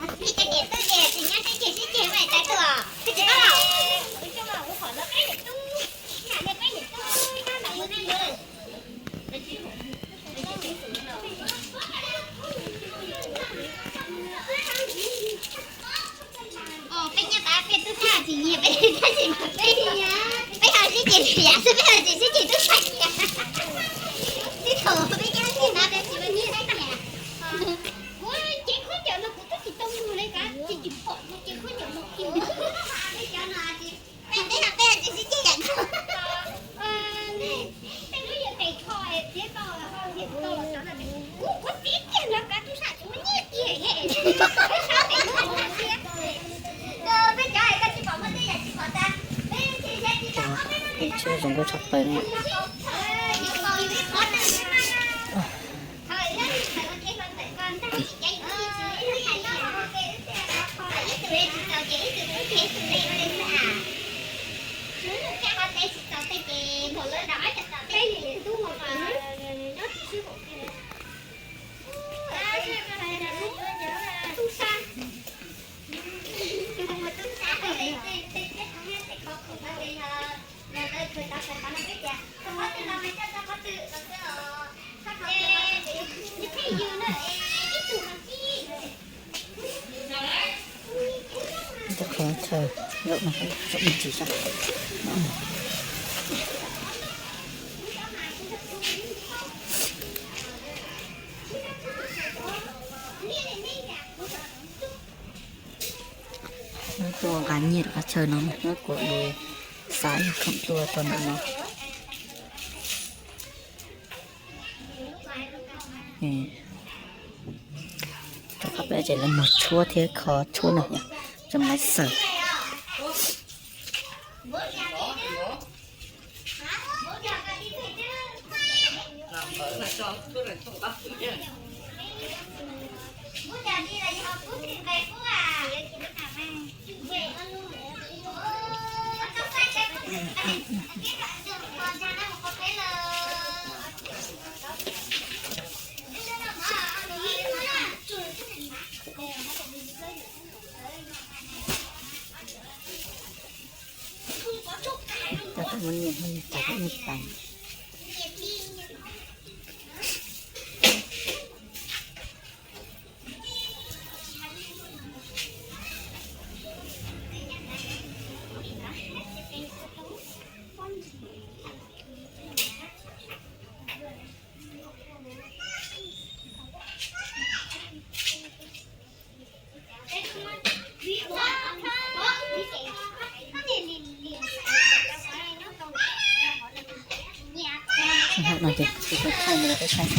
Ib cov niam tub ces tsis nyob teb chaws sib ceg mas tas tuaj, twb tsis paub los. Peb nyob tas peb tub sab tsis nyiam peb tab sis mas peb, peb ho sib ceg yam xwb, peb ho tsis sib ceg tub sab kiag. Tib thaum peb nyob teb chaws no peb tsis nyiam teb chaws. Kuv cev khaub ncaws no kuv twb tsis tau mus li kav, tsis tsis pom mus cev khaub ncaws no. Peb cov no tsis, peb, peb ho peb tsis sib ceg yam no. Tej lub yog tes kho thiab tau, thiab tau los cov no, kuv, kuv txiv kiag no kav tub sab tsis muaj nyiaj kiag. Peb cov koj tsis pom muaj tej yam tsis pom tas, peb tsis zoo nkauj tshaj plaws na. Cov qhov chaw zaum no zaum me ntsis zog. Nyob tuaj nqa nyiaj qhov chaw no, nyob kuv li xav yog khoom tuaj tau ntawm no. Rov qab peb ces lawv muag tshuab thiab kho tshuab no yom, tso laiv xaws. Cov muaj nyiaj, muaj nyiaj tas, muaj nyiaj tas. Tsis hauj no ces tsis tau thaij li, peb thaij